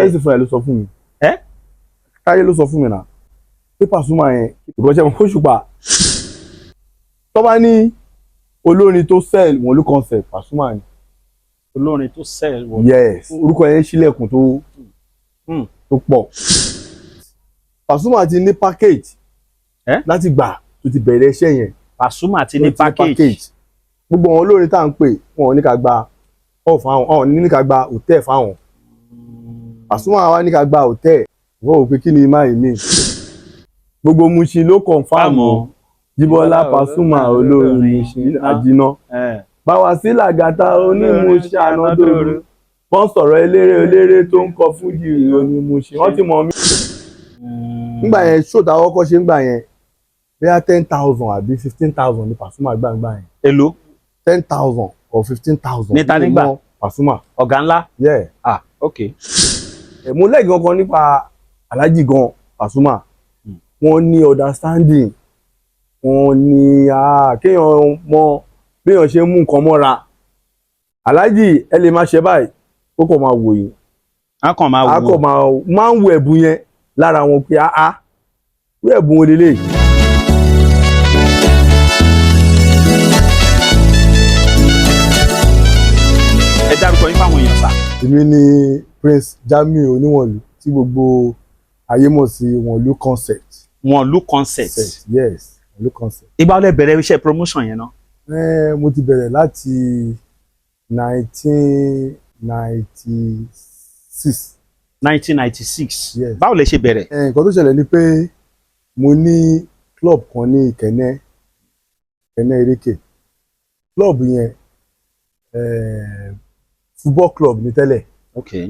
Kollington fúnra ẹ̀ ló sọ fún mi. Ẹ́? Táyé ló sọ fún mi náà pé Pasuma yẹn ìkọ́ṣẹ́ mọ̀ fóṣùpá tó bá ní olórin tó sell Wọ̀lú Concept, Pasuma ni. Olórin tó sell Wọ̀lú. Yes, orúkọ yẹn ṣílẹ̀kùn tó tó pọ̀. Pasuma ti ní package Ẹ́? láti gbà tó ti bẹ̀rẹ̀ iṣẹ́ yẹn. Pasuma ti Tó ní package. Gbogbo àwọn olórin tá à ń pè, wọn ò ní ká gba hall fáwọn, wọn ò ní ká gba hotel fáwọn. Pasuma wa ní ká gba hotel. Wọ́n wò pé kí ni máa mi, gbogbo Mushin ló confirm o, Jíbọ́lá Pasuma olórin Mushin àjìnà báwa sí làgàtà onímùṣin ànádòru, wọ́n sọ̀rọ̀ eléré eléré tó ń kọ fújì onímùṣin, wọ́n ti mọ̀ mí. Nígbà yẹn, show tá a kọ́kọ́ ṣe ńgbà yẹn, bóyá 10,000 àbí 15,000 ní Pasuma gbàngbà yẹn. Èló? 10,000 or 15,000. Ní ta nígbà? Pasuma. Ọ̀gá ńlá. Yeah. Ah, ok. Ẹ̀, mo lẹ́yìn kankan nípa Alhaji gan Pasuma. Wọ́n ní understanding, wọ́n ní kéèyàn mọ béèyàn ṣe ń mú nǹkan mọ́ra. Alhaji, ẹ lè máa ṣe báyìí, ó kàn máa wò yín. A kàn máa A wò. kàn máa ń wo ẹ̀bùn yẹn lára wọn pé ah, wí ẹ̀bùn wo lélẹ̀. Ẹ dárúkọ yín fáwọn èèyàn sá. Èmi ni Prince Jamiu Oníwọ̀nlú tí gbogbo ayé mọ̀ sí Wọ̀nlú Concept. Wọ̀nlú Concept. Yes, Wọ̀nlú Concept. Ìgbà wo lẹ bẹ̀rẹ̀ iṣẹ́ promotion yẹn náà? Mo ti bẹ̀rẹ̀ láti 1996. 1996? Yes. Báwo lẹ ṣe bẹ̀rẹ̀? Nǹkan tó ṣẹlẹ̀ ni pé mo ní club kan ní Ìkẹ́nnẹ́, Ìkẹ́nnẹ́ Erékè. Club yẹn, football club ní tẹ́lẹ̀,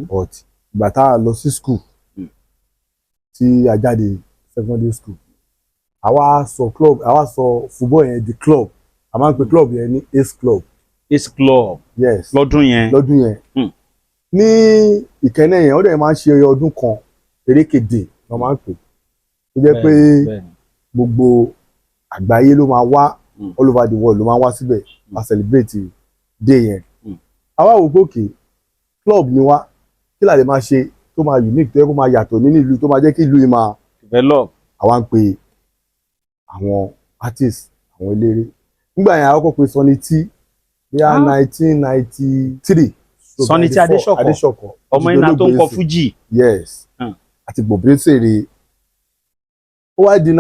but ìgbà tá a lọ sí school, tí a jáde secondary school, àwa sọ club, àwa sọ football yẹn di club. A máa ń pe club yẹn ní Ace Club. Ace Club. Yes. Lọ́dún yẹn. Lọ́dún yẹn. Ní Ìkẹ́nnẹ́ yẹn, ó dẹ̀ máa ń ṣe ọdún kan, Erékèdè wọ́n máa ń pè, tó jẹ́ pé gbogbo àgbáyé ló máa wá, all over the world ló máa wá síbẹ̀ wá celebrate day yẹn. Àwa wò pé okay, club ni wá, kí la lè máa ṣe tó máa unique, tó yẹ kó máa yàtọ̀ nínú ìlú, tó máa jẹ́ kí ìlú yìí máa develop. Àwa ń pe àwọn artists, àwọn eléré. Nígbà yẹn, àkọ́kọ́ pe Sonny T bíi 1993. Sonny T Adéṣọ̀kan. Adéṣọ̀kan. Ọmọ iná tó ń kọ fújì. Yes. Àti Gbòbésèré. Ó wá di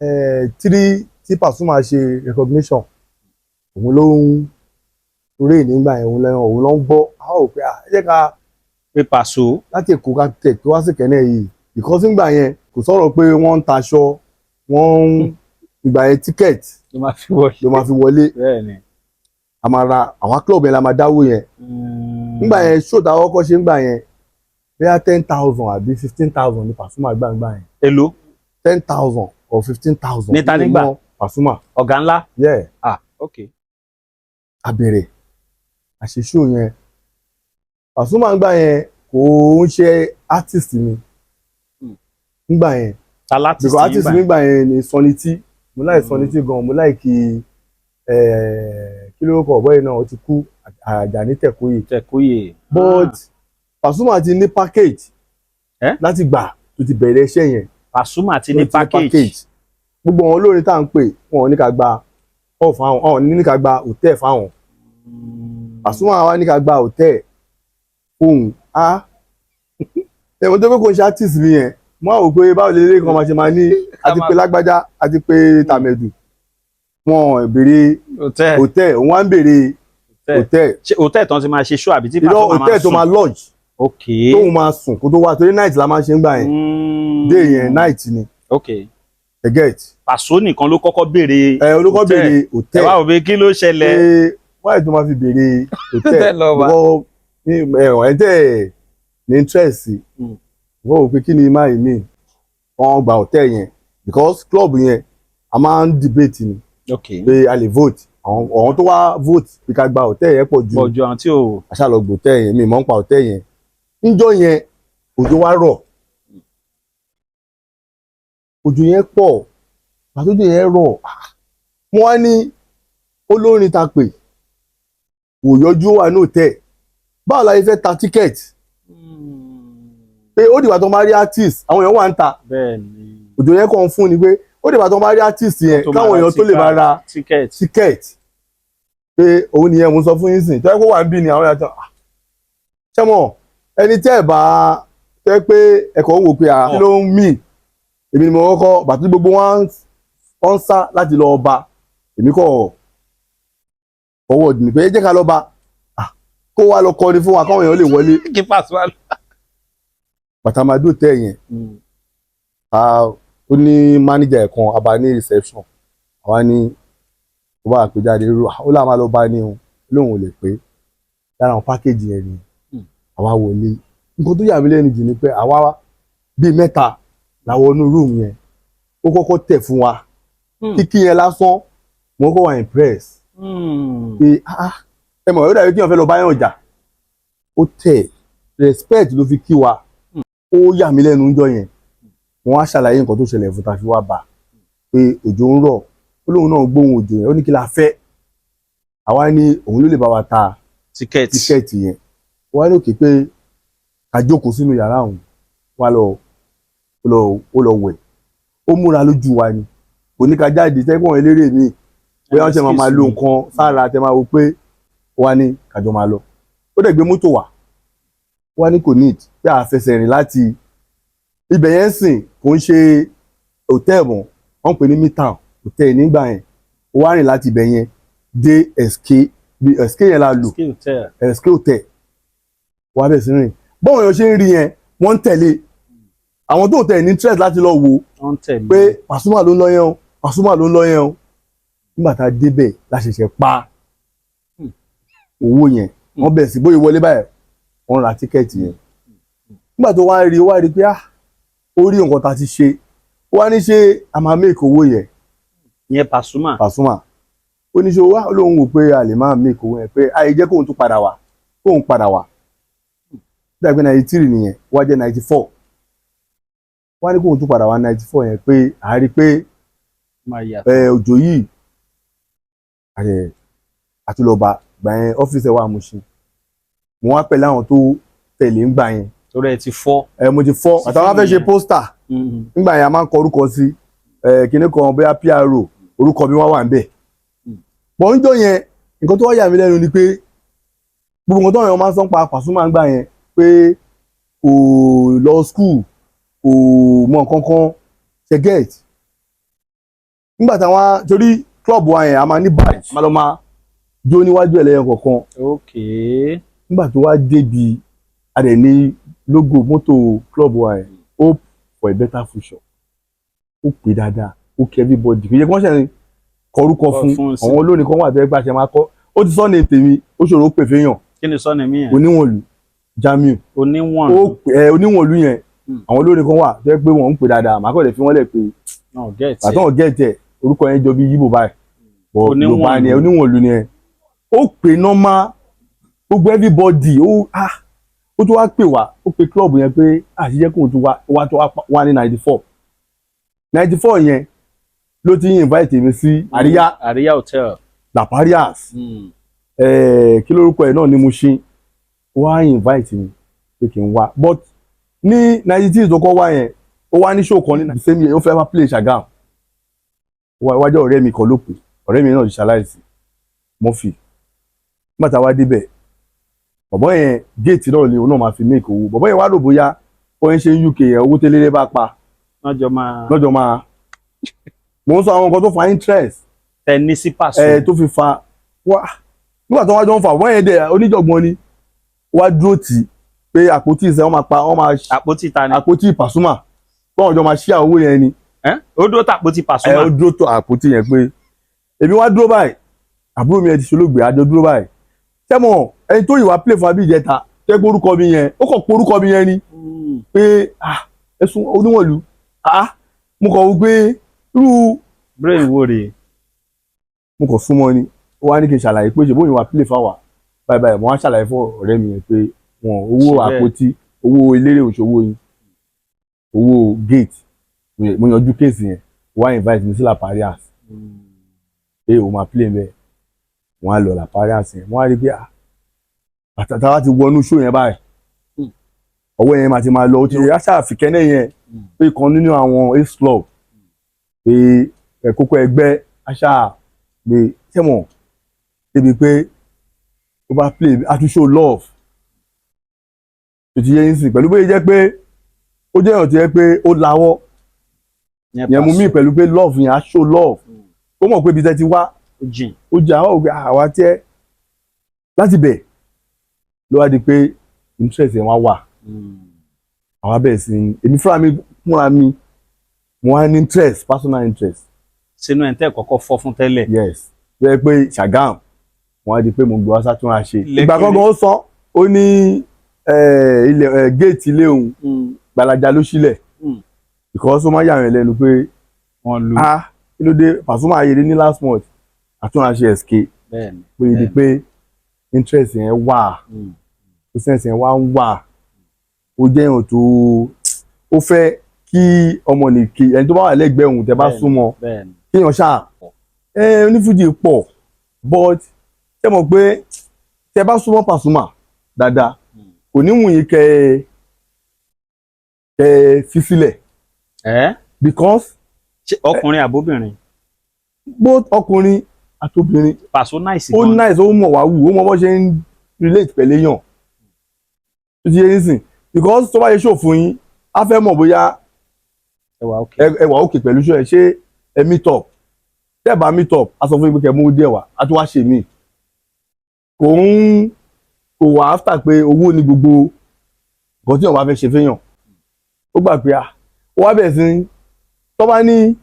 93 tí Pasuma ṣe recognition. Òun ló ń rè nígbà yẹn, òun lẹ́yìn òun ló ń gbọ́. A ó pé, ah, ẹ jẹ́ ká pé Paso. Láti Èkó ká tẹ̀ tó wá sí Ìkẹ́nnẹ́ yìí, because nígbà yẹn kò sọ̀rọ̀ pé wọ́n ń taṣọ, wọ́n ń ìgbà yẹn ticket ló máa fi wọlé. Ló máa fi wọlé. A máa ra àwọn club yẹn la máa dáwó yẹn. Nígbà yẹn, show tá a kọ́kọ́ ṣe nígbà yẹn, bóyá 10,000 àbí 15,000 ní Pasuma gbàngbà yẹn. Èló? 10,000 or 15,000. Ní ta nígbà? Pasuma. Ọ̀gá ńlá. Yeah. Ah, ok. A bẹ̀rẹ̀ àṣẹ show yẹn. Pasuma nígbà yẹn kò ń ṣe artist mi nígbà yẹn. Ta l'artist? Because artist yín mi nígbà yẹn ni Sonny T. Mo like Sonny T gan. Mo like kí ló kọ ọ̀bọ yìí náà, ó ti kú, Àjàní Tẹ̀kóyè. Tẹ̀kóyè. But Pasuma ti ní package Ẹ́? láti gbà tó ti bẹ̀rẹ̀ iṣẹ́ yẹn. Pasuma ti Tó ní package. Gbogbo àwọn olórin tá à ń pè, wọn ò ní ká gba hall fáwọn, wọn ò ní ká gba hotel fáwọn. Pasuma wa ní ká gba hotel fóun. Á ẹ̀wọ̀n tó pé kò ń ṣe artist mi yẹn, mo á wò pé báwo lè lè kan máa ṣe máa ní àti pé lágbájá àti pé tàmẹ̀dù, wọn ò béèrè hotel. Hotel, òun wá ń béèrè hotel. Ṣé hotel tán ti máa ṣe show àbí tí Irọ́. Pasuma máa Hotel tó sùn? máa lodge, tóun máa sùn kó tó wá, torí night la máa ń ṣe ń gbà yẹn. Day yẹn, night ni. Ẹ get? Paso nìkan ló kọ́kọ́ béèrè Ẹ olùkọ́ hotel. béèrè Ẹ hotel. wá wò pé kí ló ṣẹlẹ̀. Pé wáyé tó máa fi béèrè hotel? Hotel lọ wá. Wọ́n ní ẹ̀rọ ẹ̀ tẹ́ ní interest sí. Wọ́n wò pé kí ni máa mi, wọ́n gba hotel yẹn because club yẹn, a máa ń debate ni pé a lè vote. Àwọn tó wá vote pé ká gba hotel yẹn pọ̀ ju Pọ̀ ju àwọn tí ò. Àṣà lọ gbọ́ hotel yẹn. Mi mọ̀ ń pa hotel yẹn. Níjọ́ yẹn, òjò wá rọ̀, òjò yẹn pọ̀. Pàtójò yẹn rọ̀, mo wá ní olórin ta pè kò yọjú, wà ní hotel, báwo la yẹ fẹ́ ta ticket? Pé ó dìgbà tó máa rí artist, àwọn èèyàn wà ń ta. Bẹ́ẹ̀ ni. Òjò yẹn kàn ń fún ni pé ó dìgbà tó máa rí artist yẹn Tó máa káwọn ra èèyàn tó lè máa ra ticket. Ticket. Pé òun nìyẹn mo sọ fún yín sìn tó yẹ kó wà ń bí ni àwọn èèyàn tó ṣé mọ̀ ẹni tẹ́ ẹ̀ bá tẹ́ pé ẹ̀kọ́ ń wò pé à kí ló ń mì. Èmi ni mo kọ́kọ́ bàtí gbogbo wọn ń sá láti lọ bá, èmi kọ̀ forward ni pé ẹ jẹ́ ká lọ bá, kó wá lọ kọrin fún wa káwọn èèyàn lè wọlé. Kí Pasuma lọ. Bàtà máa dó tẹ́ yẹn, ó ní manager ẹ̀ kan a bá ní reception. Àwa ní ó bá pè jáde irú ó là máa lọ bá ní o, lóun ò lè pé lára àwọn package yẹn ni. Àwa wọlé. Nǹkan tó yà mí lẹ́nu jù ni pé àwa bíi mẹ́ta la wọnú room yẹn, ó kọ́kọ́ tẹ̀ fún wa. Kíkí yẹn lásán, mo kọ́kọ́ wà impress pé ah, ẹ mọ̀, ó dàbí kí wọ́n fẹ́ lọ báyọ̀ jà. Ó tẹ̀, respect ló fi kí wa. Ó yà mí lẹ́nu ńjọ́ yẹn. Wọ́n á ṣàlàyé nǹkan tó ṣẹlẹ̀ fún ta fi wá bá pé òjò ń rọ̀. Ó lóun náà gbóhùn òjò yẹn. Ó ní kí la fẹ́? Àwa ní òun ló lè bá wa ta ticket. Ticket yẹn wọ́n á ní òkè pé ká jókòó sínú yàrá òun wá lọ, ó lọ wẹ̀, ó múra lójú wa ni, kò ní ká jáde. Tẹ́gbọ̀n eléré mi bóyá wọ́n ṣe máa lo nǹkan sára tẹ́ máa wo pé wá ní kájọ máa lọ. Ó dẹ̀ gbé mọ́tò wá, wá ní kò need pé a fẹsẹ̀ rìn láti ibẹ̀ yẹn sìn. Kò ń ṣe hòtẹ́ẹ̀lì mọ́, wọ́n ń pè ní Midtown Hotel nígbà yẹn. Ó wá rìn láti ibẹ̀ yẹn dé SK, bí SK yẹn la lò. SK Hotel. SK Hotel wá bẹ̀ sí rìn. Bọ́ọ̀ yẹn ṣe ń rí yẹn, wọ́n ń tẹ̀lé àwọn tó tẹ̀ ní interest láti lọ wò. Wọ́n ń tẹ̀lé. Pé Pasuma ló ń lọ yẹn o, Pasuma ló ń lọ yẹn o. Nígbà tá a débẹ̀ la ṣẹ̀ṣẹ̀ pa owó yẹn. Wọ́n bẹ̀ sí bóyá wọlé báyìí, wọ́n ra ticket yẹn. Nígbà tó wá rí, ó wá rí pé ah, ó rí nǹkan tá a ti ṣe. Ó wá ní ṣe a máa make owó yẹn? Ìyẹn Pasuma. Pasuma. Ó ní ṣe wá lóun wò pé a lè máa make owó yẹn, pé àyè jẹ́ kóun tún padà wá, kóun padà wá. Dàgbé 93 nìyẹn, wá jẹ́ 94. Wá ní kóun tún padà wá 94 yẹn pé a rí pé máa yàtọ̀. Ẹ òjò yìí àtúlọ̀bà gbà yẹn, ọ́fíìsì ẹ̀ wà Mushin. Mo wá pẹ̀lú àwọn tó tẹ̀lé ń gbà yẹn. Torí ẹ ti fọ́. Ẹ mo ti fọ́. Àtàwọn afẹ́ ṣe poster nígbà yẹn, a máa ń kọ orúkọ sí ẹ kinní kan, bóyá PRO, orúkọ mi wá wà ń bẹ̀. Bọ̀ ń jọ yẹn, nǹkan tó wá yà mí lẹ́nu ni pé gbogbo nǹkan tó yẹn máa ń sọ pa Pasuma ń gbà yẹn pé kò lọ school, kò mọ nǹkan kan ṣe get. Nígbà táwọn torí club wa yẹn, a máa ní badge, a máa lọ máa jó níwájú ẹ̀ lẹ́yìn kọ̀ọ̀kan. Nígbà tó wá débi, a dẹ̀ ní logo mọ́tò club wa yẹn, "Hope for a better future". Ó pè dáadáa, ó kí everybody. Kì í ṣe kí wọ́n ṣe kọrúkọ fún fún sí. Àwọn olórin kan wà tó yẹ pé a ṣe máa kọ́. Ó ti sọ́ni tèmi, ó ṣòro ó pè fẹ́yàn. Kí ni sọ́ni mí yẹn? Oníwọ̀nlú Jamiu. Oníwọ̀n. Ó pè ẹ oníwọ̀nlú yẹn. Àwọn olórin kan wà tó yẹ pé wọ́n ń pè dáadáa, màá kọ́ lè fi wọ́n lẹ̀ pé Náà get. Àtọ́wọ̀n gẹ̀ẹ́tẹ̀ orúkọ yẹn jọ bí yíbò báyìí bọ̀. Oníwọ̀nlú. Yorùbá ni ẹ, oníwọ̀nlú ni ẹ. Ó pè normal, gbogbo everybody. Ó ah, ó tún wá pè wá, ó pe club yẹn pé àṣìjẹ́ kóun tún wá wá tó wá ní 94. 94 yẹn ló ti ń invite mi sí Àríyá. Àríyá Hotel. Laparias. Kí lórúkọ ẹ̀ náà ní Mushin, wá invite mi pé kí n wá. But ní 93 tó kọ́ wá yẹn, ó wá ní show kan ní the same year, ó fẹ́ wá play Ṣàgámù. Wájú ọ̀rẹ́ mi kan ló pè. Ọ̀rẹ́ mi náà ti ṣaláìsí, Murphy. Nígbà tá a wá débẹ̀, bọ̀bọ́ yẹn, gate náà ni òun náà máa fi make owó. Bọ̀bọ́ yẹn wá rò bóyá ó ń ṣe UK yẹn, owó téléré bá pa lọ́jọ́ máa lọ́jọ́ máa. Mò ń sọ àwọn nǹkan tó fa interest tẹ ní sí Paso. Ẹ tó fi fa wá nígbà tó wá jọ ń fa wọ́n yẹn dẹ̀, oníjọ̀gbọ́n ni, wá dúró tì í pé àpótí ìṣẹ́ wọ́n máa pa, wọ́n máa Àpótí ta ni? Àpótí Pasuma. Báwọn jọ máa ṣí owó yẹn ni. Ẹ́, ó dúró tàpótí Ẹ Pasuma. ó dúró tó àpótí yẹn pé èmi wá dúró báyìí, àbúrò mi yẹn ti ṣolóògbé, àjọ dúró báyìí. Tẹ́mọ̀ ẹni tó ìwà play fún abíjẹta tẹ́ pé orúkọ mi yẹn, ó kàn pé orúkọ mi yẹn ni pé ah, ẹ̀sùn oníwọ̀nlú. Ah, mo kàn wò pé irú Brain wo rèé? Mo kàn súnmọ́ ni. Ó wá ní kí n ṣàlàyé pé ṣe bóyá wà play fáwà báyìí báyìí. Mo wá ṣàlàyé fún ọ̀rẹ́ mi yẹn pé wọn owó Ṣe bẹ́ẹ̀. àpótí owó eléré òṣòwò yín, owó gate. Mo yanjú case yẹn. Ó wá invite mi sí Laparias pé òun máa play mbẹ. Wọ́n á lọ Laparias yẹn, wọ́n á rí pé ah, bàtà táwa ti wọnú show yẹn báyìí. Ọwọ́ yẹn máa ti máa lọ. Ó ti aṣá àfikẹ́nẹ́ yẹn pé kan nínú àwọn ace club pé ẹ̀ kókó ẹgbẹ́ aṣá pé tẹ̀mọ̀ débi pé ó bá play àtúnṣe love tó ti yẹ yín sìn, pẹ̀lú bóyá jẹ́ pé ó jẹ́ èèyàn tó yẹ pé ó lawọ́ yẹn mú mi pẹ̀lú pé love yẹn á show love, ó mọ̀ pé ibi tẹ́ ti wá Ó jìn. Ó jẹ́ àwọn òkè àwa tiẹ̀ láti bẹ̀ ló wá di pé interest yẹn wá wà. Àwa bẹ̀rẹ̀ sí ní èmi fúnra mi mo wá ní interest, personal interest. Sínú ẹ̀ ń tẹ́ kọ́kọ́ fọ́ fún tẹ́lẹ̀. Yes, tó yẹ pé Ṣàgám mo wá di pé mo gbé wá sátúnra ṣe. Lẹ́kìrì. Ìgbà kankan ó sọ, ó ní ilẹ̀ géètì ilé òun gbalaja ló sílẹ̀ because ó máa yà wọ́n lẹ́nu pé Wọ́n lu. Ah, kí ló dé? Pasuma ayèrè ní last month àtúnṣe SK pé di pé interest yẹn wà, interest yẹn wá ń wà. Ó jẹ́ èèyàn tó ó fẹ́ kí ọmọ nìkì ẹni tó bá wà lẹ́gbẹ̀ẹ́ òun tẹ́ bá súnmọ́ kéèyàn ṣáà ẹ onífújì pọ̀, but ṣé mọ̀ pé tẹ́ bá súnmọ́ Pasuma dáadáa, kò ní wùn yín kẹ́ ẹ kẹ́ ẹ fi sílẹ̀ Ẹ́ because ṣé ọkùnrin àbóbìnrin? Both ọkùnrin àtobìnrin. Paso nice Ó gan. nice, ó mọ̀ wá wù, ó mọ bó ṣe ń relate pẹ̀lú èèyàn tó ti yé yín sìn, because tó bá yẹ ṣòfò yín, á fẹ́ mọ̀ bóyá Ẹ wà okay. Ẹ wà okay pẹ̀lú ṣó ẹ ṣé ẹ meet up. Tẹ́ ẹ bá meet up, á sọ fún yín pé kẹ́ mú díẹ̀ wá, á tún wá ṣe míì. Kò ń kò wà after pé owó ni gbogbo nǹkan tí èèyàn bá fẹ́ ṣe fẹ́yàn. Ó gbà pé ah, ó wá bẹ̀rẹ̀ sí ní tó bá ní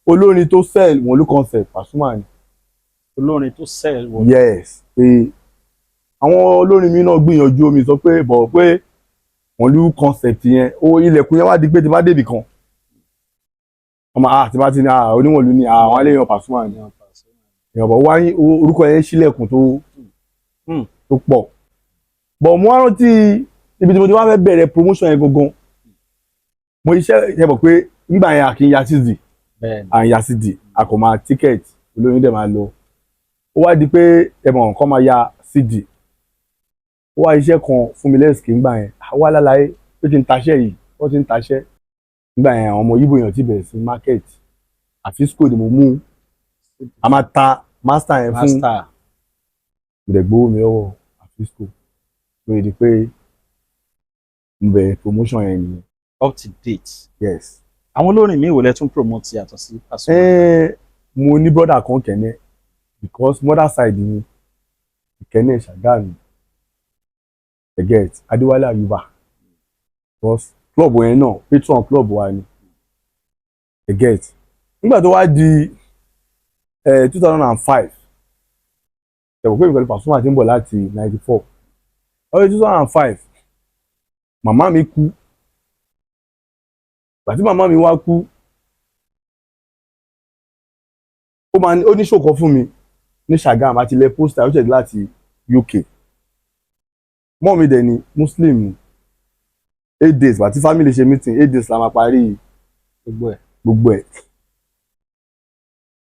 olórin tó sell Wọ̀lú Concept, Pasuma ni. Olórin tó sell wọ. Yes, pé àwọn olórin mi náà gbìyànjú omi sọ pé bọ̀ pé Wọ̀lú Concept yẹn ó ilẹ̀kùn yẹn wá di pé tí bá débì kan, ọmọ ah, tí bá ti ní ah, oníwọ̀lú ni àwọn aléyàn Pasuma ni èèyàn bọ̀ wá ní orúkọ yẹn sílẹ̀kùn tó tó pọ̀. Bọ̀ mo wá rántí ibi tí mo ti wá fẹ́ bẹ̀rẹ̀ promotion yẹn gangan. Mo iṣẹ́ ẹ bọ̀ pé nígbà yẹn a kì í ya CD. À ń ya CD, a kò máa ticket, olórin dẹ̀ máa lọ. Ó wá di pé ẹ̀mọ̀ nǹkan máa ya CD. Ó wá iṣẹ́ kan fún mi lẹ́sìkì ńgbà yẹn, wá lálàyé pé kí n taṣẹ́ yìí. Wọ́n ti ń taṣẹ́ nígbà yẹn, àwọn ọmọ Yíbò yẹn ti bẹ̀rẹ̀ sí market. Àfisco ni mo mú, a máa ta master yẹn fún. Master. Mo dẹ̀ gbowó mi lọ́wọ́ Àfisco lórí di pé mo bẹ̀rẹ̀ promotion yẹn nìyẹn. Up to date. Yes. Àwọn olórin mi wò lẹ tún promote yàtọ̀ sí Pasuma? Mo ní brother kan Kẹ̀nẹ́, because mother side mi Ìkẹ́nnẹ́ Ṣàgámù, you get, Adéwálé Àyùbá, because club yẹn náà patron club wa ni, you get. Nígbà tó wá di 2005, ẹ̀wọ̀n pé mi pẹ̀lú Pasuma ti ń bọ̀ láti 94. Ọdún 2005, màmá mi kú. Ìgbà tí màmá mi wá kú, ó máa ó ní ṣòkan fún mi ní Ṣàgámù àti ilẹ̀ poster. Ó ṣẹ̀dí láti UK. Mọ́ mi dẹ̀ ni Muslim ni. 8 days bàtí family ṣe meeting, 8 days la máa parí gbogbo ẹ̀. Gbogbo ẹ̀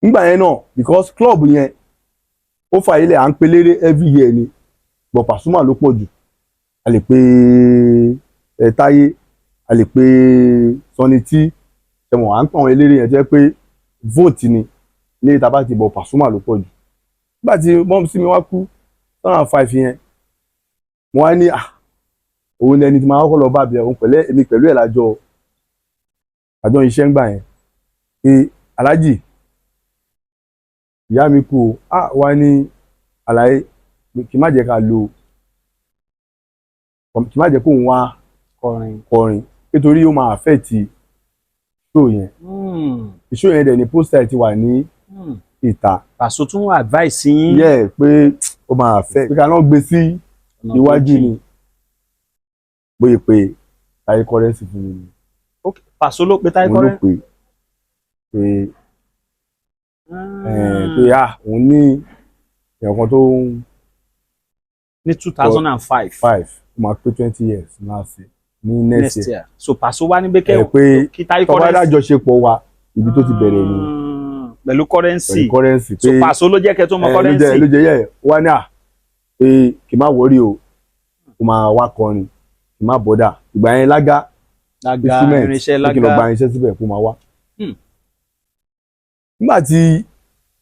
nígbà yẹn náà, because club yẹn ó fà ilẹ̀ à ń pe léré every year ni, but Pasuma ló pọ̀ jù. A lè pe ẹ Táyé, a lè pe Sunny T, ẹ̀wọ̀n à ń pọ̀ àwọn eléré yẹn jẹ́ pé vote ni ilé ìta bá ti bọ̀. Pasuma ló pọ̀ jù. Nígbà tí mumsy mi wá kú 2005 yẹn, mo wá ní ah, òun ni ẹni tí màá kọ́kọ́ lọ bá bẹ̀. Òun pẹ̀lẹ́ èmi pẹ̀lú ẹ̀ lájọ àjọ iṣẹ́ ńgbà yẹn pé, "Aláàjì, ìyá mi kú o." Ah, wá ní àlàyé kí má jẹ́ ká lo, kí má jẹ́ kóun wá kọrin. Kọrin, nítorí ó máa affect show yẹn. Show yẹn dẹ̀ ni poster ti wà ní ìta. Pàṣọ tún advice yín. Yẹ pé ó máa affect, pé ká náà gbé sí Ọ̀nà tó iwájú jìn. ni bóyá pé Táyé Currency fún mi ni. Ok, Pàṣọ ló pe Táyé Òun ló Currency. pè pé ah, òun ní èèyàn kan tó ń Ní 2005. Five, ó máa pé 20 years last year, ní next next year. year. So Pàṣọ wá ní bẹ́kẹ́ Ẹ pé kí Táyé tọ́ba Currency. dájọṣepọ̀ wa, ibi tó ti bẹ̀rẹ̀ ni. Pẹ̀lú Currency. Pẹ̀lú Currency. So Pé Pàṣọ ló jẹ́ kẹ́ tó mọ ẹ, ló jẹ́ Currency. Ló jẹ́ yẹ wá ní à pé kì má wọrí o, ó máa wá kọrin, kì Kí n má bother. Ìgbà yẹn lága Lága instrument, irinṣẹ́ pé kí n lọ lága. gba irinṣẹ́ síbẹ̀ kó máa wá. Nígbà tí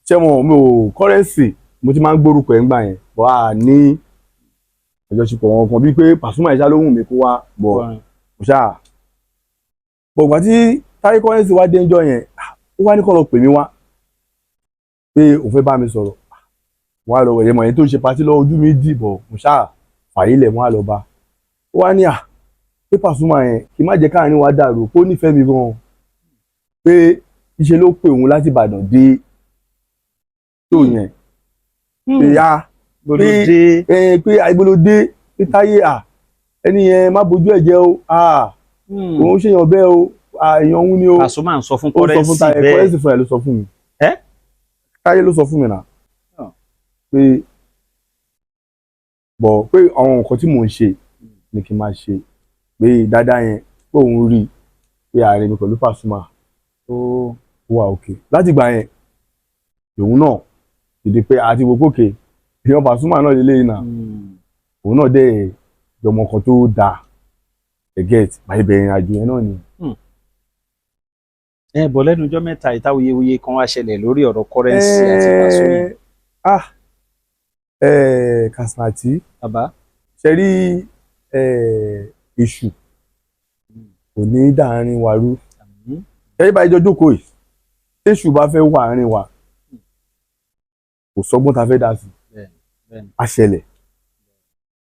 ṣẹ́wọ̀n mi ò Currency, mo ti máa ń gbórúkọ ẹ̀ ńgbà yẹn, bọ́ a ní àjọṣepọ̀ wọn kan bíi pé Pasuma ìṣá ló wù mí kó wá bọ̀. Kọrin. Mo ṣáà bọ̀. Ìgbà tí Táyé Currency wá dé ńjọ́ yẹn, ó wá ní kó lọ pè mí wá pé òun fẹ́ bá mi sọ̀rọ̀. Wọ́n á lọ wẹ̀yẹ̀ mọ̀ yẹn tó ń ṣe party lọ́wọ́, ojú mi dì bọ̀, mo ṣáà fàyè lẹ̀, wọ́n á lọ bá. Ó wá ní à pé Pasuma yẹn, kí má jẹ́ káàrin wa dàrú, kó nífẹ̀ẹ́ mi gan-an, pé ìṣe ló pè òun láti Ìbàdàn dé tó yẹn, pé á Gbọ́dọ̀ dé. Ẹ pé àìbólódé, pé Táyé à ẹni yẹn má bójú ẹ̀ jẹ́ o, à òun ṣèyàn bẹ́ẹ̀ o, à èèyàn òun ni o. Pasuma ń sọ fún Ó sọ fún Currency Táyé bẹ́ẹ̀. Currency fúnra ẹ̀ ló sọ fún mi. Ẹ́? Táyé ló sọ fún mi náà pé bọ̀ pé àwọn nǹkan tí mò ń ṣe ni kí n máa ṣe, pé dáadáa yẹn, pé òun rí i pé àárín mi pẹ̀lú Pasuma ó ó wà òkè. Láti ìgbà yẹn lòun náà ti di pé àti gbogbo òkè èèyàn Pasuma náà lélẹ́yìn náà. Òun náà dẹ̀ jọmọ kan tó dáa ẹ get báyìí, bẹ̀rẹ̀ ìrìn àjò yẹn náà ni. Ẹ bọ̀, lẹ́nu ọjọ́ mẹ́ta ìta, wuyewuye kan wá ṣẹlẹ̀ lórí ọ̀rọ̀ Currency àti Pasuma. Ah, Kasnati. Bàbá. Ṣe rí, èṣù kò ní dàárín wa rú. Ṣe rí báyìí jọ jókòó yìí, téṣù bá fẹ́ wà àárín wa, kò sọ́gbọ́n ta fẹ́ dá sí. Bẹ́ẹ̀ni, bẹ́ẹ̀ni. Á ṣẹlẹ̀,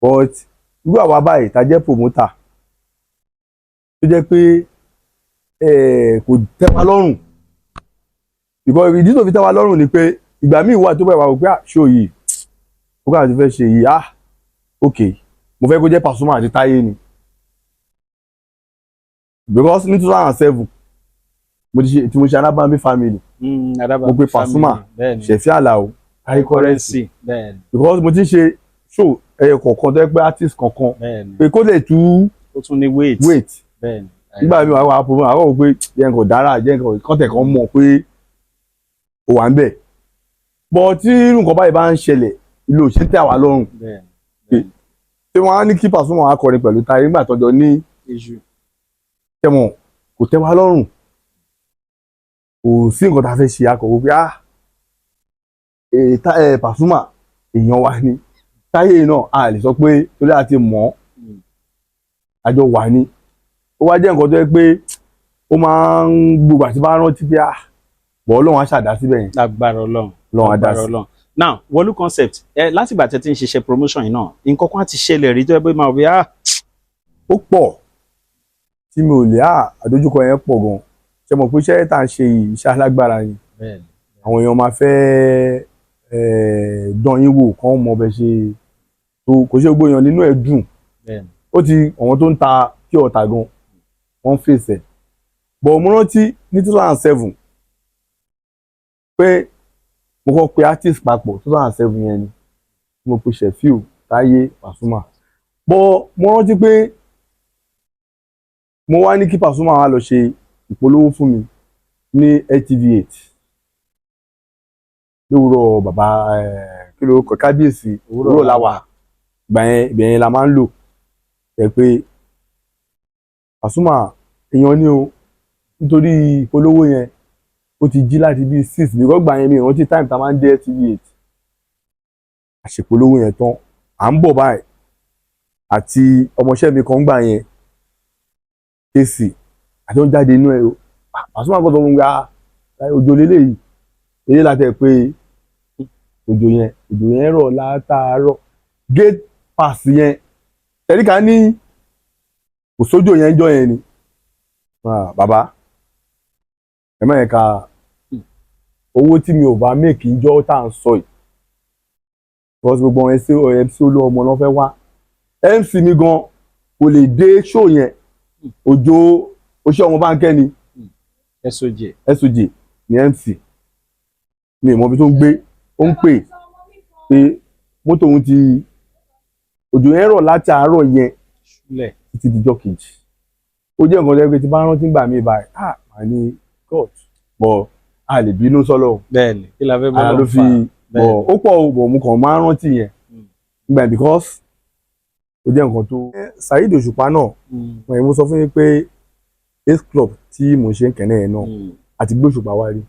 but irú àwa báyìí ta jẹ́ promoter tó jẹ́ pé kò tẹ́ wa lọ́rùn, because ìdí tó fi tẹ́ wa lọ́rùn ni pé ìgbà míì wà tó bá wà wò pé, ah, show yìí ó kàn ti fẹ́ ṣe yìí, ah, ok, mo fẹ́ kó jẹ́ Pasuma àti Táyé ni, because ní 2007 mo ti ṣe tí mo ṣe Alábàámbí Family. Adábàámbí Mo pe Pasuma, Family, bẹ́ẹ̀ni. Ṣẹ̀fí Àlàó, Táyé Currency. Currency, bẹ́ẹ̀ni. Because mo ti ń ṣe show ẹyọ kọ̀ọ̀kan tó yẹ pé artist kọ̀ọ̀kan pé kó lè tú Ó tún ní weight. Weight. Nígbà míì wàá wà á àwọn ò pé jẹ́ nǹkan dára, jẹ́ nǹkan kọ́tẹ̀ kan mọ̀ pé ó wà ń bẹ̀, bọ̀ tí irú nǹkan báyìí bá ń ṣẹlẹ̀, ìlú ò ṣe ń tẹ̀ wá lọ́rùn. Tí wọ́n á ní kí Pasuma wá kọrin pẹ̀lú Táyé nígbà tọ́jọ́ ní Issue. Tẹ̀mọ̀ kò tẹ́ wa lọ́rùn, kò sí nǹkan tá a fẹ́ ṣe. Akọ̀wé pé, ah, Pasuma èèyàn wa ni, Táyé náà a lè sọ pé torí a ti mọ̀ ọ́, àjọ wà ní. Ó wá jẹ́ nǹkan tó yẹ pé ó máa ń gbogbo àti bá rántí pé, ah, bọ̀ Ọlọ́run á ṣàdá síbẹ̀ yẹn. Lágbára Ọlọ́run. Ọlọ́run á dá Lágbára sí. Ọlọ́run. Now, Wọlú Concept, ẹ látìgbà tẹ́ ti ń ṣiṣẹ́ promotion yìí náà, nǹkan kan á ti ṣẹlẹ̀ rí tó yẹ pé máa wí, ah. Ó pọ̀ tí mi ò lè á, àdójúkọ yẹn pọ̀ gan. Ṣe mọ̀ pé iṣẹ́ tá à ń ṣe yìí, iṣẹ́ alágbára ni. Àwọn èèyàn máa fẹ́ dán yín wò, kán mọ bẹ ṣe tó. Kò ṣe gbogbo èèyàn nínú ẹ̀ dùn. Ó ti àwọn tó ń ta pure water gan, wọ́n ń fèsì ẹ̀. But mo rántí ní 2007 pé mo kọ́ pe artist papọ̀. 2007 yẹn ni mo pe Shefiu, Táyé, Pasuma. But mo rántí pé mo wá ní kí Pasuma wá lọ ṣe ìpolówó fún mi ní LTV8 lówùrọ̀. Bàbá kí ló kọ, kábíyèsí, òwúrọ̀ làwà ìgbà yẹn, ìgbà yẹn la máa ń lò ẹ pé Pasuma èèyàn ní o. Nítorí ìpolówó yẹn, ó ti jí láti bíi 6, because gbà yẹn mi ìrántí time tá a máa ń dé LTV8. Àṣepolówó yẹn tán, à ń bọ̀ báyìí, àti ọmọọṣẹ́ mi kan gbà yẹn, kc, àti ó ń jáde inú ẹ o. Pasuma gbọ́dọ̀ mú gba òjò lélẹ́yìí eré látẹ̀ pé òjò yẹn, òjò yẹn rọ̀ látàárọ̀. Gate pass yẹn tẹ̀ríkà ní kò sójò yẹn jọ yẹn ni. Ah, bàbá, ẹ má yẹn ká owó tí mi ò bá make ń jọ́ tá à ń sọ yìí, because gbogbo àwọn MC, MC Olúọmọ náà fẹ́ wá. MC mi gan kò lè dé show yẹn, òjò oṣù ọmọ báńkẹ́ ni. SOJ. SOJ ní MC mi ò mọ ibi tó ń gbé, ó ń pè pé mọ́tò òun ti, òjò yẹn rọ̀ láti àárọ̀ yẹn ṣúlẹ̀ títí dijọ́ kejì. Ó jẹ́ nǹkan tó yẹ pé tí bá rántí gbà mí báyìí, ah, màá ní God, but a lè bínú sọ́lọ́. Bẹ́ẹ̀ni, kí la fẹ́ bọ́ Ara ló fi bọ̀. Ó pọ̀ o, bọ̀ mo kàn máa ń rántí yẹn gbà because Ó jẹ́ nǹkan tó. Saheed Òṣùpá náà, wọ́n yìí, mo sọ fún yín pé Ace Club tí mò ń ṣe ń kẹ́nẹ́ yẹn náà àti gbóṣùpá wá rí.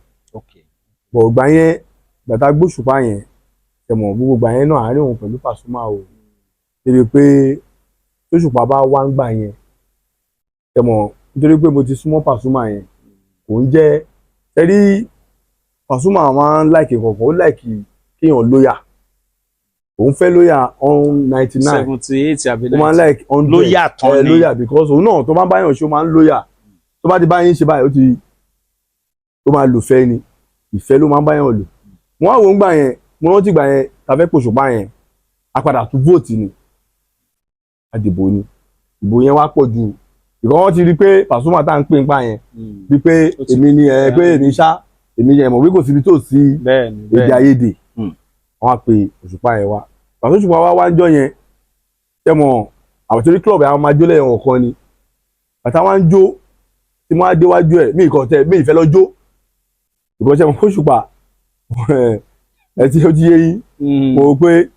Bọ̀ ìgbà yẹn, gbàtà gbóṣùpá yẹn, ẹ̀mọ̀ gbogbo ìgbà yẹn náà, àárín òun pẹ̀lú Pasuma o, débi pé tóṣùpá bá wá ń gbà yẹn, ẹ̀mọ̀ nítorí pé mo ti súnmọ́ Pasuma yẹn, kò ń jẹ́ ẹ rí. Pasuma máa ń like kọ̀ọ̀kan, ó like kéèyàn loyal. Òun fẹ́ loyal on 99. 78 àbí? Ó máa ń like 100. Loyal tán ni. Loyal, because òun náà, tó bá ń báyàn ṣe, ó máa ń loyal. Tó bá ti bá yín ṣe báyìí, ó ti ó máa lò fẹ́ ni, ìfẹ́ ló máa ń báyàn lò. Mo wá wò ń gbà yẹn, mo rántí gbà yẹn ta fẹ́ pòṣùpá yẹn, a padà tún vote ni, àdìbò ni. Ìbò yẹn wá pọ̀ ju ìkọ́. Wọ́n ti rí pé Pasuma tá à ń pè ń gbà yẹn bí pé Ó ti- èmi ni ẹ pé èmi ṣá, èmi yẹn mọ̀ wí, kò síbi tó sí bẹ́ẹ̀ni èdè àìyedè. Wọ́n á pe Òṣùpá yẹn wá. Pàṣẹ Òṣùpá wá ń jọ yẹn, ṣé mọ̀, àwọn torí club yẹn, àwọn máa jó lẹ́yìn ọ̀kan ni. Bàtà wá ń jó tí wọ́n á déwájú ẹ̀, mí ìkọ̀ tẹ mí ìfẹ́ lọ jó ìkọ̀. Ṣé mọ̀, Òṣùpá ẹ ti ó ti yé yín. Mo rò pé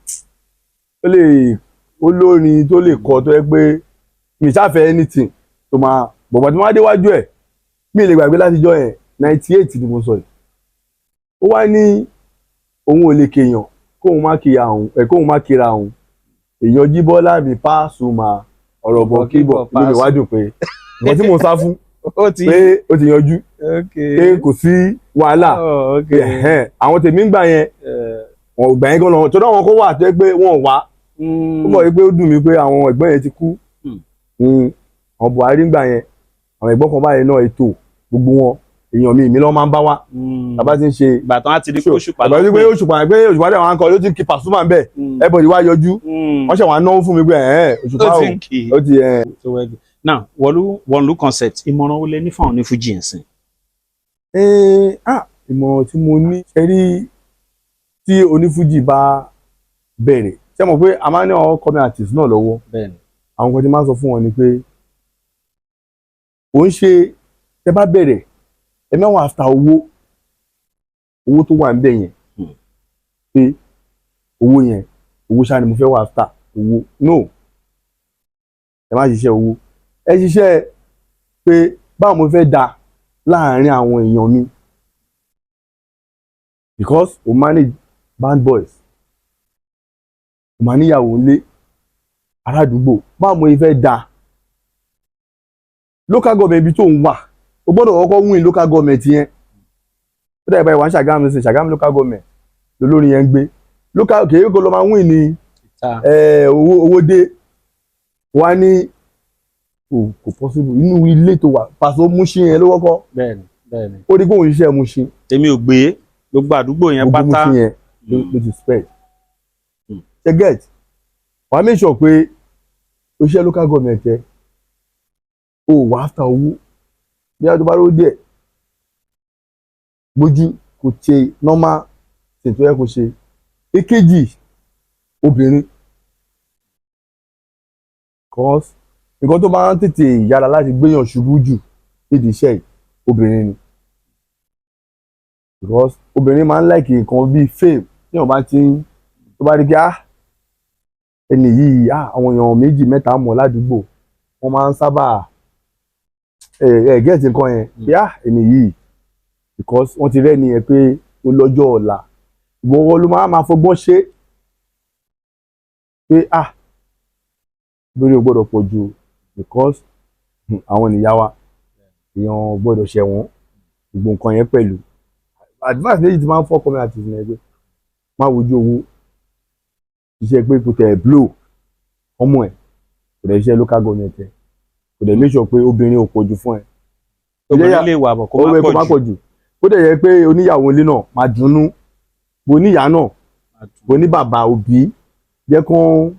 ó lè olórin tó lè kọ tó yẹ pé mi ṣáfẹ́ anything tó máa bọ̀bọ̀. Tí wọ́n á déwájú ẹ̀, mi lè gbàgbé látijọ́ yẹn, 98 ni mo sọ yìí. Ó wá ní òun ò lè kéèyàn kóun má kíra òun ẹ, kóun má kíra òun, èèyàn Jíbọ́lá mi Pasuma, ọ̀rọ̀ bọ̀ kíbọ̀. Inú mi wá dùn pé nǹkan tí mo sá fún Ó ti pé ó ti yanjú, pé kò sí wàhálà. Oh, ok. Ẹ̀hẹ́n, àwọn tèmi ń gbà yẹn, wọn ò gbà yẹn gan lọ, tó dáwọn kó wà tó yẹ pé wọn ò wá. Ó bọ̀ wípé ó dùn mí pé àwọn ẹ̀gbọ́n yẹn ti kú. Àwọn Buhari ń gbà yẹn, àwọn ẹ̀gbọ́n kan báyìí náà, ètò gbogbo wọn, èèyàn mi lọ́ máa ń bá wá tàbá ti ń ṣe. Ìgbà tán á ti rí Show. kóṣùpá. Ìgbà tó pé Òṣùpá, pé Òṣùpá dẹ̀ wọn kọ ló ti kí Pasuma ń bẹ̀, everybody wá yọjú, wọ́n ṣẹ̀ wá náwó fún mi pé ẹ̀hẹ́n, Òṣùpá Ó o ti ń kì í. Ó ti ẹ̀. Now, wọ̀lú wọ̀lú Concept, ìmọ̀ràn wo lẹ ní fáwọn onífújì ẹ̀sìn? Ah, ìmọ̀ràn tí mo ní, ṣe rí, tí onífújì bá bẹ̀rẹ̀, ṣé mọ̀ pé a máa ń ní àwọn upcoming artist náà lọ́wọ́? Bẹ́ẹ̀ni. Àwọn kan tí máa ń sọ fún wọn ni pé ò ń ṣe, tẹ bá bẹ̀rẹ̀, ẹ má wà after owó, owó tó wà níbẹ̀ yẹn, pé owó yẹn, owó ṣáà ni mo fẹ́ wà after owó. No, ẹ má ṣiṣẹ́ owó, ẹ ṣiṣẹ́ pé báwo mo fẹ́ da láàárín àwọn èèyàn mi, because o manage band boys, o máa níyàwó ńlé, aládùúgbò. Báwo mo fẹ́ da local government ibi tó ń wà? O gbọ́dọ̀ kọ́kọ́ win local government yẹn. Ó dàgbà ìwà ń Ṣàgámù sí Ṣàgámù local government lolórin yẹn ń gbé local kèé kó lọ máa win ní owó, owó dé wá ní kò possible. Inú ilé tó wà, pàṣẹ Mushin yẹn ló wọ́kọ́. bẹ́ẹ̀ni bẹ́ẹ̀ni. Ó rí pé òun ṣiṣẹ́ Mushin. Èmi ò gbé gbogbo àdúgbò yẹn Gbogbo pátá. Mushin yẹn ló ti spread. Ṣe get, wàá make sure pé o ṣiṣẹ́ local government ẹ, o wà after owó. Bí a tó bá rówó díẹ̀ gbójú, kò ṣe normal thing tó yẹ kó ṣe. Èkejì, obìnrin, cause nǹkan tó máa ń tètè yára láti gbéyàn ṣubú jù nídìí iṣẹ́ yìí, obìnrin ni, because obìnrin máa ń like nǹkan bíi fame. Tí wọ́n bá ti ń tó bá rí pé, ah, ẹni yìí, ah, àwọn èèyàn méjì mẹ́ta mọ̀ ládùúgbò, wọ́n máa ń sábà ẹ get nǹkan yẹn pé, ah, ẹni yìí, because wọ́n ti rẹ́ni yẹn pé ó lọ́jọ́ ọ̀la. Ìwọ ló máa máa fọgbọ́n ṣe pé, ah, lórí o gbọ́dọ̀ pọ̀ jù, because àwọn ènìyàn wa, èèyàn gbọ́dọ̀ ṣẹ̀wọ̀n gbogbo nǹkan yẹn. Pẹ̀lú advice méjì tí máa ń fọ́kọ mi àti ìsìn ẹgbẹ́, máa wojú owó iṣẹ́ pé kò tẹ̀ blow ọmọ ẹ̀, kò dẹ̀ iṣẹ́ local government ẹ̀, kò dẹ̀ make sure pé obìnrin ò pọ̀ jù fún ẹ. Obìnrin lè wà bọ̀ kó má kó má pọ̀ pọ̀ jù. Ó dẹ̀ yẹ pé oníyàwó ilé náà máa dunnú, bó níyàá náà, jù. Bó ní bàbá òbí, jẹ́ kán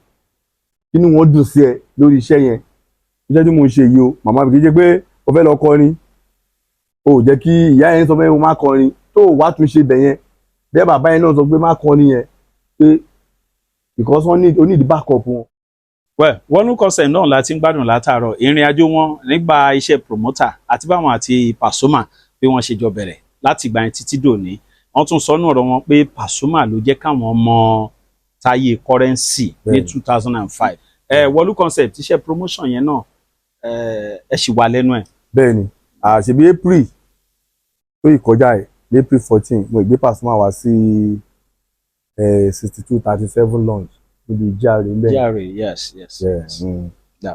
inú wọn dùn sí ẹ lórí iṣẹ́ yẹn. Iṣẹ́ tí mo ń ṣe yìí o, màmá mi, kì í ṣe pé o fẹ́ lọ kọrin, o ò jẹ́ kí ìyá yẹn sọ pé mo má kọrin, tó o wá tún ṣe bẹ̀ yẹn bẹ́ẹ̀, bàbá yẹn náà sọ pé má kọrin yẹn pé because wọ́n need, o need backup wọn. Well, Wọnú Concept náà la ti ń gbádùn látàárọ̀, ìrìn àjò wọn nígbà iṣẹ́ promoter àti báwọn àti Pasuma bí wọ́n ṣe jọ bẹ̀rẹ̀ láti ìgbà yẹn títí dòní. Wọ́n tún sọ nínú ọ̀rọ̀ wọn pé Pasuma ló jẹ́ káwọn mọ Táyé Currency ní 2005. Ẹ Wọlú Concept, iṣẹ́ promotion yẹn náà, ẹ ṣì wà lẹ́nu ẹ̀? Bẹ́ẹ̀ ni, àṣebí April tó ìkọjá ẹ̀ ní April 14, mo ìgbé Pasuma wá sí 6237 lounge níbi GRA ń bẹ̀. GRA, yes. Yeah, yes. mm.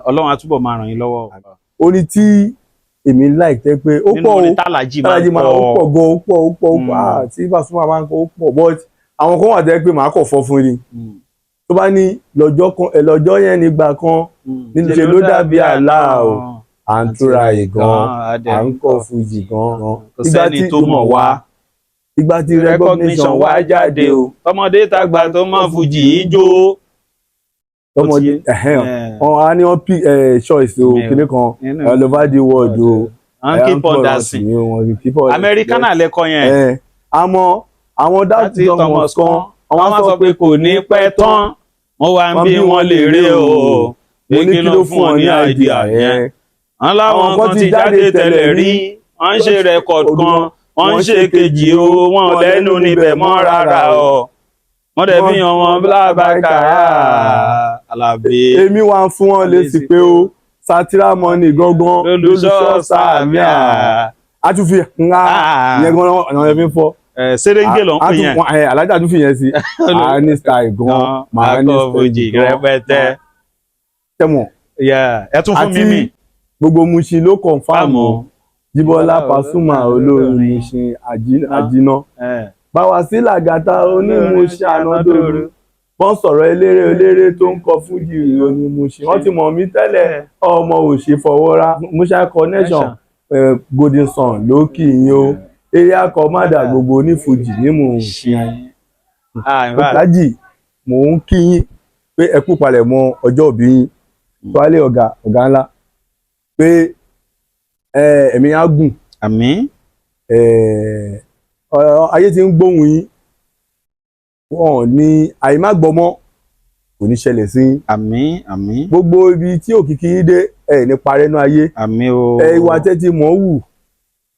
Ọlọ́run á túbọ̀ máa ràn yín lọ́wọ́. Ó ní tí èmi like tẹ́ pé ó Nínú pọ̀ orin o. tálàjì máa Tálájì ń máa ó kọ. pọ̀ gan, ó pọ̀, ó pọ̀, ó pọ̀. Ah, tí Pasuma máa ń kọ, ó pọ̀, but àwọn kan wà tẹ́ pé màá kọ̀ fọ́ fún ni. Tó bá ní lọ́jọ́ kan ẹ, lọ́jọ́ yẹn nígbà kan, níṣẹ́ ló dàbí àlá o, à ń túra ìgan, à ń kọ fújì gan. Kò sẹ́ni tó mọ̀ wá. Ìgbà tí recognition wá jáde o, tọmọdé tàgbà tó mọ̀ fújì í jó. Tọmọdé ẹhẹn, wọn á ní wọn pick choice o, Mi kinní kan all over the world o. And keep on dancing. Keep on. Amẹ́ríkánà lẹ́kọ yẹn. Ẹ àmọ́ àwọn láti dáàtì Thomas Thomas kan, kan, wọ́n sọ pé kò ní pẹ́ tán, wọ́n wá ń bí wọ́n lè rí o, Mo ní kí ló fún ọ ní idea yẹn? Wọ́n láwọn kan ti jáde tẹ́lẹ̀ rí, wọ́n ń ṣe record kan, wọ́n ń ṣe kejì o, wọ́n lẹ́nu níbẹ̀ mọ́ rárá o, wọ́n dẹ̀ fi hàn wọ́n blábàkà Àlàbí. Èmi wá ń fún wọn lésì pé o Satira Money gangan lólùṣọ́ sàmíà. A tún fi ńlá ìyẹn gan ọ̀nà ẹ̀ fi ń fọ́. Ṣeréńgé ló ń pè yẹn. Alájà tún fi yẹn sí, màá ní style gan, màá ní akọ fújì style gan rẹpẹtẹ. Tẹmọ. Yeah, ẹ tún fún mi Àti mi. gbogbo Mushin ló confirm Fáàmù. o, Jíbọ́lá Pasuma olórin Mushin àjìnà báwa sí làgàtà onímùṣin ànádòru, wọ́n sọ̀rọ̀ eléré eléré tó ń kọ fújì onímùṣin, wọ́n ti mọ̀ mí tẹ́lẹ̀, ọmọ òṣè fọwọ́rá Mushin connection, Golden Sun ló kì í yín o, area commander gbogbo onífújì ní Mushin. Ah, in fact, Lájì, mò ń kí yín pé ẹ kú palẹ̀mọ́ ọjọ́ òbí yín, tuwálé ọ̀gá ọ̀gá ńlá, pé ẹ̀mí á gùn. Àmín. Ayé ti ń gbóhùn yín, wọn ò ní àìmágbọmọ kò ní ṣẹlẹ̀ sí yín. Àmín, àmín. Gbogbo ibi tí òkìkí yín dé, ẹ ní parẹ́nú ayé. Àmín o. Ẹ ìwà tẹ́tí mọ̀ ń wù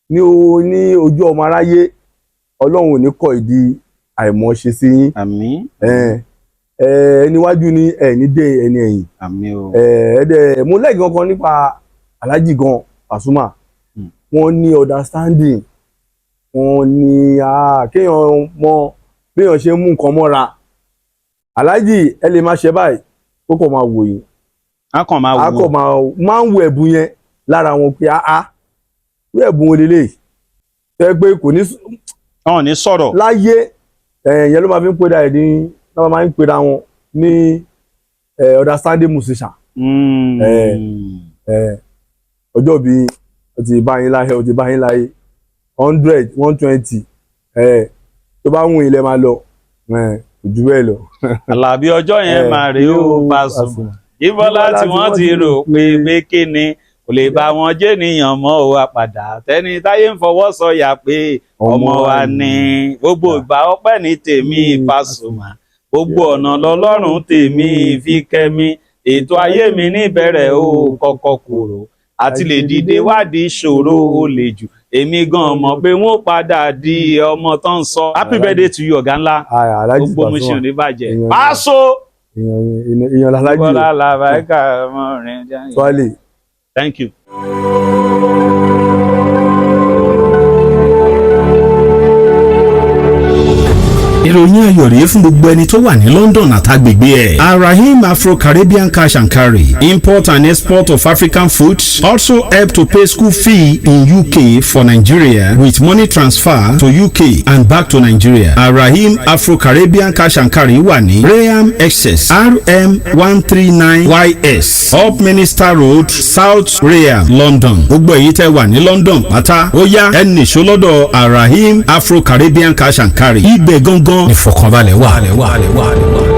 ní o ní ojú ọmọ aráyé, Ọlọ́run ò ní kọ ìdí àìmọ̀ṣe sí yín. Àmín. Ẹ ẹ ẹniwájú ni ẹ ní dé ẹni ẹ̀yìn. Àmín o. Ẹ ẹ dẹ mo lẹ́yìn kankan nípa Alhaji gan Pasuma. Wọ́n ní understanding, wọ́n ní kéèyàn mọ béèyàn ṣe ń mú nǹkan mọ́ra. Alhaji, ẹ lè máa ṣe báyìí, kó kàn máa wò yín. A kàn máa A wò. kàn máa ń wo ẹ̀bùn yẹn lára wọn pé áá, wí ẹ̀bùn wo lélẹ̀ tẹ́ pé kò ní Wọn ò ní sọ̀rọ̀. Láyé ẹ̀yẹn ló máa fi ń pera ẹ̀ ní ló máa ń pera wọn ní understanding musician. Ọjọ́ bí o ti bá yín láyé, o ti bá yín láyé 100, 120, tó bá wùn ilẹ̀ máa lọ, kò jù bẹ́ẹ̀ lọ. Àlàbí ọjọ́ yẹn máa rèé o, Pasuma. Jíbọ́lá tí wọ́n ti rò pé pé kí ni kò lè bá wọn jẹ́ nìyàn mọ́ o, àpàdà tẹ́ni táyé ń fọwọ́ sọ̀yà pé ọmọ wa ni. Gbogbo ìgbà ọpẹ́ ní tèmi Pasuma, gbogbo ọ̀nà lọ́lọ́run tèmi fi kẹ́mi, ètò ayé mi níbẹ̀rẹ̀ o kọ́kọ́ kúrò àti lè dìde wádìí ìṣòro ó lè jù, èmi gan mọ̀ pé wọ́n padà di ọmọ tó ń sọ. Happy birthday to you, ọ̀gá ńlá. Alhaji Gbogbo mo ṣe ò Pasuma ní bàjẹ́. Èèyàn ni. Paso. Èèyàn l'Alhaji Bọ́lá o. làbáìkà mọ́rin. Tuale. Thank you. Ìròyìn ayọ̀ rèé fún gbogbo ẹni tó wà ní London àtàgbègbè ẹ̀. Arahim Afro-Caribbean Cash and Carry, import and export of African foods, also help to pay school fee in UK for Nigeria with money transfer to UK and back to Nigeria. Arahim Afro-Caribbean Cash and Carry wà ní Rainham, Essex, RM 139 YS, Upminster Road, South Rainham, London. Gbogbo èyí tẹ́ wà ní London pátá, ó yá, ẹ nìṣó lọ́dọ̀ Arahim Afro-Caribbean Cash and Carry. Ibẹ̀ gangan ìfọ̀kànbalẹ̀ wà.